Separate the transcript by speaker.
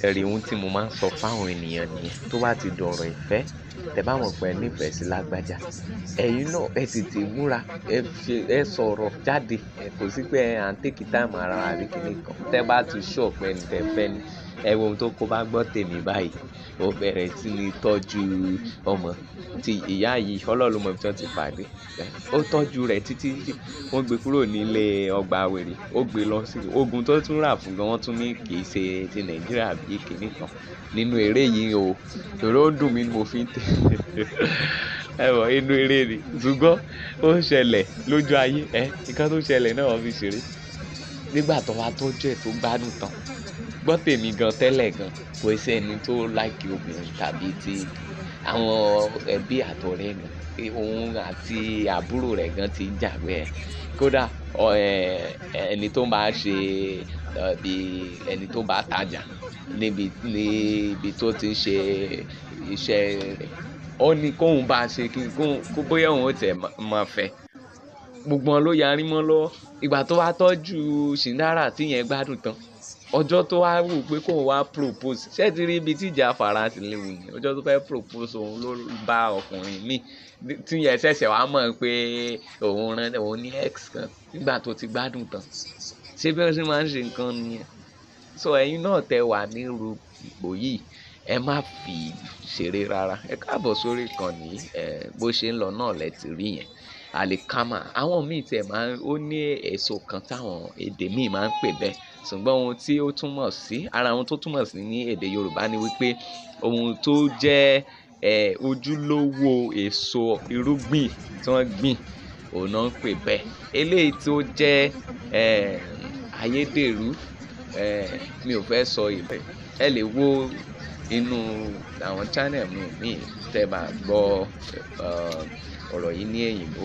Speaker 1: Ẹ̀rí ohun tí mo máa ń sọ fáwọn ènìyàn nìyẹn. Tó bá ti dọ̀rọ̀ ìfẹ́, tẹ bá mọ̀ pé ẹ nífẹ̀ẹ́ sí lágbájá, ẹ̀yin náà ẹ tètè múra, ẹ ṣe, ẹ sọ̀rọ̀ jáde. Ẹ kò sí pé à ń take time ara wa àbí kíni kan. Tẹ bá ti sure pé ẹni tẹ fẹ́ ni, ẹ wo ohun tó kó bá gbọ́ tèmi báyìí, ó bẹ̀rẹ̀ sí ní tọ́jú ọmọ tí ìyá yìí, Ọlọ́run ló mọ ibi tí wọ́n ti pàdé. Ó tọ́jú rẹ̀ títí tí wọ́n gbé kúrò nílé ọgbà wèrè, ó gbé lọ sí ogun tó tún rà fún gan, wọ́n tún ní kì í ṣe ti Nàìjíríà bí kíni kan nínú eré yìí o. Torí ó dùn mí ni mo fi ń tẹ̀. Ẹ mọ̀ inú eré ni, ṣùgbọ́n ó ń ṣẹlẹ̀ lójú ayé, ẹ́, nǹkan tó ṣẹlẹ̀ náà wọ́n fi ṣeré. Nígbà tó wá tọ́jú ẹ̀ tó gbádùn tán, gbọ́ tèmi gan tẹ́lẹ̀ gan, kò sí ẹni tó like obìnrin tàbí tí àwọn ẹbí àtọ̀rẹ́ gan, òun àti àbúrò rẹ̀ gan ti ń jà pé ẹ. Kódà, ẹni tó bá ṣe, bí ẹni tó bá tajà níbi, níbi tó ti ń ṣe iṣẹ́ rẹ̀, ó ní kóun bá ṣe kí kó bóyá òun ó tẹ̀ mọ̀ fẹ́. Gbogbo wọn ló yarí mọ́ lọ́wọ́. Ìgbà tó wá tọ́jú Shindara tí yẹn gbádùn tán, ọjọ́ tó wá wù pé kóun wá propose, ṣé ẹ ti rí ibi tí ìjà Faransé léwu ni? Ọjọ́ tó fẹ́ propose òun ló bá ọkùnrin míì tí yẹn ṣẹ̀ṣẹ̀ wá mọ̀ pé òun rán, òun ní ex kan nígbà tó ti gbádùn tán. Ṣé bí wọ́n ṣe máa ń ṣe nǹkan nìyẹn? So ẹ̀yin náà tẹ wà nírú ipò yìí, ẹ má fi ṣeré rárá. Ẹ káàbọ̀ sórí ìkànnì, bó ṣe ń lọ náà lẹ ti rí yẹn. Àlìkámà, àwọn míì tí ẹ máa ń, ó ní èso kan táwọn èdè míì máa ń pè bẹ́ẹ̀. Ṣùgbọ́n ohun tí ó túmọ̀ sí, ara ohun tó túmọ̀ sí ní èdè Yorùbá ni wípé ohun tó jẹ́, ojúlówó èso irúgbìn tí wọ́n gbìn, òun náà ń pè bẹ́ẹ̀. Eléyìí tí ó jẹ́, ayédèrú, mi ò fẹ́ sọ ìbẹ̀. Ẹ lè wo inú àwọn channel mi míì tẹ bá gbọ́, ọ̀rọ̀ yìí ní èyìnbó.